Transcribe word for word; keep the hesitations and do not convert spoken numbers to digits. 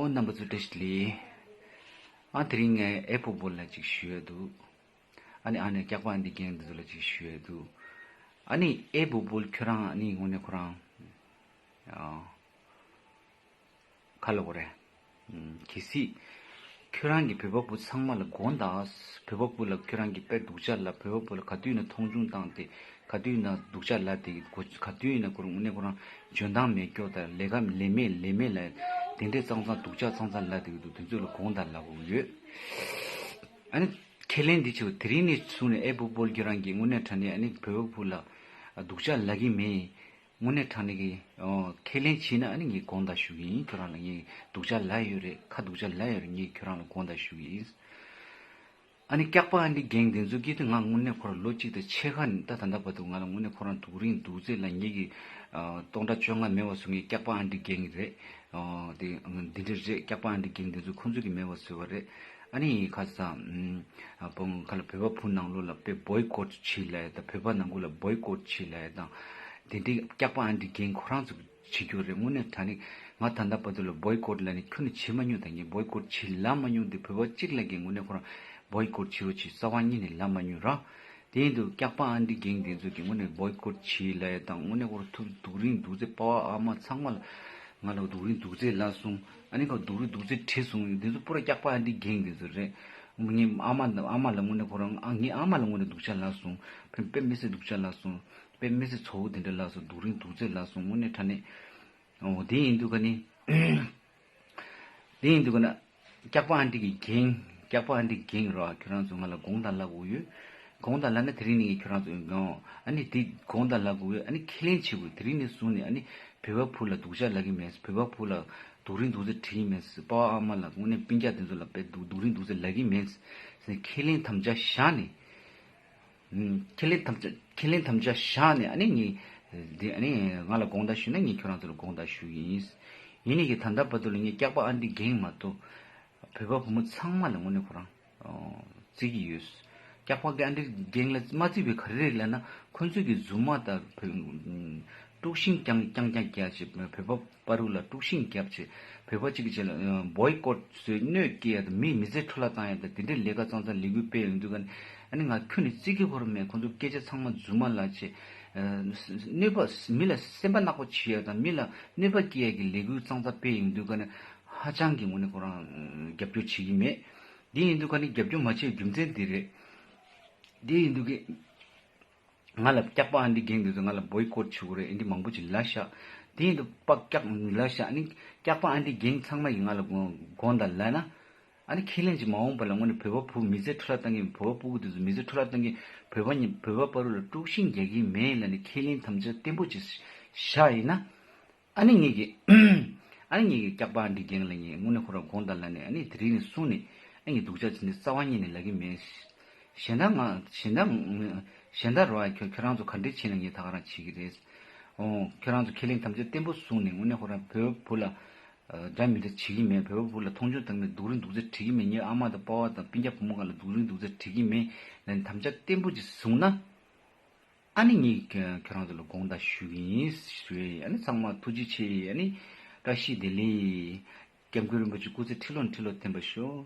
རྣམ་པ་ཚོ་བཀྲ་ཤིས་བདེ་ལེགས། ཨ་དེ་རིང་ངས་ཨེ་བུ་བུ་ལ་ཅིག་ཞུ་ཡ་འདུག་ཨ་ནི་ཨ་ནི་སྐྱག་པ་ཨན་ཏི་རྒན་འདི་ཚོ་ལ་ཅིག་ཞུ་ཡ་འདུག་ཨ་ནི་ཨེ་བུ་བུ་ཁྱོད་རང་ཨ་ནི་དངོས་གནས་ཁོ་རང་ཨ། ཁ་ལོ་གོ་རེད། གལ་སྲིད། ཁྱོད་རང་གིས་བོད་པ་བུ་ཚང་མ་ལ་དགོངས་དག་བོད་པ་བུ་ལ་ཁྱོད་རང་གིས་དཔེ་སྡུག་ཅག་ལབ། བོད་པ་བུ་ལ་ག་དུས་ཡིན་ན་མཐོང་ཆུང་བཏང་སྟེ། ག་དུས་ཡིན་ན་སྡུག་ཅག་ལབ་སྟེ། ག་དུས་ཡིན་ན་ཁོ་རང་དངོས་གནས་ཁོ་རང་འཇོན་ཐང་མེད་སྐྱོ་དང་ལས་ཀ་ལས་མེད་ལས་མེད་ལ། དེ་འདྲས་ཙང་ཙང་སྡུག་ཅག་ཙང་ཙང་ལབ་སྟེ་འདུག་དེ་ཚོ་ལ་དགོངས་དག་ལབ་དགོས་ཡོད། ཨ་ནི། ཁས་ལེན་འདི་བྱེད་དེ་རིང་ནས་བཟུང་ནས་ཨེ་བུ་བུ་ཁྱོད་རང་གིས་དངོས་གནས་དྲང་གནས་ཨ་ནི་བོད་པ་བུ་ལ་སྡུག་ཅག་ལབ་ཀྱི་མེད། དངོས་གནས་དྲང་གནས་ཀྱི་ཨོ་ཁས་ལེན་བྱས་ན་ཨ་ནི་ངས་དགོངས་དག་ཞུ་གི་ཡིན། ཁྱོད་རང་ལ་ངས་སྡུག་ཅག་ལབ་ཡོད་རེད། ཁ་སྡུག་ཅག་ལབ་ཡོད་རེད། ངས་ཁྱོད་རང་ལ་དགོངས་དག་ཞུ་གི་ཡིན། ཨ་ནི་སྐྱག་པ་ཨན་ཏི་རྒན་དེ་ཚོ་གིས་དེ་ང་དངོས་གནས་ཁོ་རང་ལོ་གཅིག་དང་ཕྱེད་ཀ་ནས་ད་ད་ལྟ་བར་དུ་ང་ལ་དངོས་གནས་ཁོ་རང་སྡུག་རིང་སྡུག་ཚད་ལ་ངེད་ཀྱི་ཨ་སྟོང་ཕྲག་བཅོ་ལྔ་མེད་པ་སོང་ངས་སྐྱག་པ་ཨན་ཏི་རྒན་རེད། ཨ་དེ་འདི་འདྲ་རེད། སྐྱག་པ་ཨན་ཏི་རྒན་དེ་ཚོ་ཁོང་ཚོ་གིས་མེད་པ་བཟོས་པ་རེད། ཨ་ནི་ཁ་སང་ཨ་བོང་ཁ་ལ་བོད་པ་བུ་ནང་ལོགས་ལ་དཔེ་བོའི་ཀོཊ་བྱེད་ལབ་ཡ་དང་བོད་པ་ནང་ཁུལ་ལ་བོའི་ཀོཊ་བྱེད་ལབ་ཡ་དང་། དེ་འདྲའི་སྐྱག་པ་ཨན་ཏི་རྒན་ཁོ་རང་ཚོ་བྱེད་རྒྱུ་རེད། དངོས་གནས་དྲང་གནས་ང་ད་ལྟ་བར་དུ་ལ་བོའི་ཀོཊ་ལབ་ནས་ཁྱོན་ནས་བྱེད་མ་མྱོང་། ད་ངས་བོའི་ཀོཊ་བྱེད་ལབ་མ་མྱོང་། དེ་བོད་པ་གཅིག་ལ་གིས་དངོས་གནས་ཁོ་རང་བོའི་ཀོཊ་བྱེད་རོགས་བྱེད། རྩ་བ་ཉིད་ནས་ལབ་མ་མྱོང་ར། དེ་ཡིན་དུས་སྐྱག་པ་ཨན་ཏི་རྒན་དེ་ཚོ་གིས་དངོས་གནས་བོའི་ཀོཊ་བྱེད་ལབ་ཡ་དང་། དངོས་གནས་ཁོ་རང་ཐུགས་སྡུག་རིང་སྡུག་ཚད། པ་ཕ་ཨ་མ་ཚང་མ་ལ་ང་ལ་སྡུག་རིང་སྡུག་ཚད་ལབ་སོང་། ཨ་ནི་ཁོ་སྡུག་རིང་སྡུག་ཚད་བྲིས་སོང་། དེ་ཚོ་པུ་ར་སྐྱག་པ་ཨན་ཏི་རྒན་དེ་ཚོ་རེད། ངའི་ཨ་མ་ཨ་མ་ལ་དངོས་གནས་ཁོ་རང་ཨ་ངའི་ཨ་མ་ལ་དངོས་གནས་སྡུག་ཅག་ལབ་སོང་། དཔེ་དཔེ་མི་སྲིད་སྡུག་ཅག་ལབ་སོང་། དཔེ་མི་སྲིད་ཚ་བོ་དེ་འདྲ་ལབ་སོང་། སྡུག་རིང་སྡུག་ཚད་ལབ་སོང་། དངོས་གནས་དྲང་གནས། འོ་དེ་ཡིན་དུས་ཀ་ནི། དེ་ཡིན་དུས་ཀ་ན། སྐྱག་པ་ཨན་ཏི་གི་རྒན། སྐྱག་པ་ཨན་ཏི་རྒན་རོ། ཁྱོད་རང་ཚོ་ང་ལ་དགོངས་དག་ལབ་དགོས་ཡོད། དགོངས་དག་ལབ་ན་དེ་རིང་ནས་ཁྱོད་རང་ཚོ་ཡོང་། ཨ་ནི་དེ་དགོངས་དག་ལབ་དགོས་ཡོད། ཨ་ནི་ཁས་ལེན་བྱེད་དགོས། དེ་རིང་ནས་བཟུང་ནས་ཨ་ནི་བོད་པ་བུ་ལ་སྡུག་ཅག་ལབ་ཀྱི་མེད། བོད་པ་བུ་ལ་སྡུག་རིང་སྡུག་ཚད་བྲིས་ཀྱི་མེད། པ་ཕ་ཨ་མ་ལ་དངོས་གནས་སྤུན་ཀྱག་དེ་ཚོ་ལ་དཔེ་སྡུག་སྡུག་རིང་སྡུག་ཚད་ལབ་ཀྱི་མེད། ཁས་ལེན་དམ་བཅའ་བཞག་ནས། ཁས་ལེན་དམ་བཅའ་ཁས་ལེན་དམ་བཅའ་བཞག་ནས་ཨ་ནི་ངས་འདི་ཨ་ནི་ང་ལ་དགོངས་དག་ཞུས་ན་ངས་ཁྱོད་རང་ཚོ་ལ་དགོངས་དག་ཞུ་གི་ཡིན། ཡིན་ནའི་གི་ད་ལྟ་བར་དུ་ལ་ངས་སྐྱག་པ་ཨན་ཏི་རྒན་མ་གཏོགས་བོད་པ་བུ་མོ་ཚང་མ་ལ་དངོས་གནས་ཁོ་རང་བརྩི་གི་ཡོད། སྐྱག་པ་ཨན་ཏི་རྒན་ལ་མ་བརྩི་བའི་ག་རེ་རེད་ལབ་ན། ཁོ་ཚོས་གི་རྫུན་མ་དང་དཀྲུག་ཤིང་རྐྱང་རྐྱང་རྐྱང་རྒྱག་བྱས། བོད་པ་བར་དུ་ལ་དཀྲུག་ཤིང་རྒྱབ་བྱས། བོད་པ་གཅིག་གི་ཆེད་ལ་བོའི་ཀོཊ་བཟོས། གནོད་སྐྱེལ་ཡ་དང་མི་མི་ཚེ་འཕྲོ་བརླག་བཏང་ཡ་དང་དེ་འདྲའི་ལས་ཀ་ཙང་ཙང་ལས་འགུལ་སྤེལ་ཡོང་དུས་ཀ་ནས་ཨ་ནི་ང་ཁྱོན་ནས་བརྩི་གི་ཁོ་རང་མེད། ཁོ་ཚོ་སྐད་ཆ་ཚང་མ་རྫུན་མ་ལབ་བྱས། གནོད་པ་མི་ལ་སེམས་པ་ནག་པོ་བྱེད་ཡ་དང་མི་ལ་གནོད་པ་སྐྱེལ་ཡ་གི་ལས་འགུལ་ཙང་ཙང་སྤེལ་ཡོང་དུས་ཀ་ནས་ཧ་ཅང་གི་དངོས་གནས་ཁོ་རང་རྒྱབ་སྐྱོར་བྱེད་ཀྱི་མེད། འདི་ཡིན་དུས་ཀ་ནས་རྒྱབ་སྐྱོར་མ་བྱས་རྒྱུ་མཚན་འདི་རེད། འདི་ཡིན་དུས་ཀ་ང་ལ་སྐྱག་པ་ཨན་ཏི་རྒན་དེ་ཚོ་ང་ལ་བོའི་ཀོཊ་བྱེད་དགོས་རེད། ཨན་ཏི་མང་པོ་ཅིག་ལབ་ཤག་དེ་ཡིན་དུས་པ་སྐྱག་ལབ་ཤག་ཨ་ནི་སྐྱག་པ་ཨན་ཏི་རྒན་ཚང་མ་ཡིས་ང་ལ་དགོངས་དག་ལབ་ན། ཨ་ནི་ཁས་ལེན་ཅིག་མ་འོངས་པ་ལ་དངོས་གནས་བོད་པ་བུ་མི་ཚེ་འཕྲོ་བརླག་བཏང་གི། བོད་པ་སྤུ་གུ་དེ་ཚོ་མི་ཚེ་འཕྲོ་བརླག་བཏང་གི། བོད་པ་ཉིད་བོད་པ་བར་དུ་ལ་དཀྲུག་ཤིང་རྒྱག་གི་མེད་ལབ་ནས་ཁས་ལེན་དམ་བཅའ་བརྟན་པོ་ཅིག་བཞག་ཡིན་ན། ཨ་ནི་ངེད་ཀྱི། ཨ་ནི་ངེད་ཀྱི་སྐྱག་པ་ཨན་ཏི་རྒན་ལ་ངས་དངོས་གནས་ཁོ་རང་དགོངས་དག་ལབ་ནས་ཨ་ནི་དེ་རིང་ནས་བཟུང་ནས་ཨ་ངས་སྡུག་ཅག་ཅིག་ནི་རྩ་བ་ཉིད་ནས་ལབ་ཀྱི་མེད། གཞན་དག་ང་གཞན་དག་གཞན་དག་རོ། ཨ་ཁྱོད་ཁྱོད་རང་ཚོ་ག་འདྲས་བྱས་ན་ངས་ད་ག་རང་བྱེད་ཀྱི་རེད། ཨོ་ཁྱོད་རང་ཚོ་ཁས་ལེན་དམ་བཅའ་བརྟན་པོ་བཟུང་ནས་དངོས་གནས་ཁོ་རང་བོད་བུ་ལ་འདྲ་མི་འདྲ་བྱེད་ཀྱི་མེད། བོད་བུ་ལ་མཐོང་ཆུང་བཏང་མེད། སྡུག་རིང་སྡུག་ཚད་བྲིས་ཀྱི་མེད། ངའི་ཨ་མ་དང་པ་ཕ་དང་སྤུན་ཀྱག་བུ་མོ་སྒང་ལ་སྡུག་རིང་སྡུག་ཚད་བྲིས་ཀྱི་མེད་ལབ་ནས་དམ་བཅའ་བརྟན་པོ་ཅིག་བཟུང་ན། ཨ་ནི་ངས་ཁྱོད་རང་ཚོ་ལ་དགོངས་དག་ཞུ་གི་ཡིན་ཞུ་ཡ་ཡིན། ཨ་ནི་ཚང་མ་ཐུགས་རྗེ་ཆེ། ཨ་ནི་བཀྲ་ཤིས་བདེ་ལེགས། སྐྱབས་མགོན་རིན་པོ་ཆེ་སྐུ་ཚེ་ཁྲི་ལོ་ཁྲི་ལོ་བརྟན་པར་ཤོག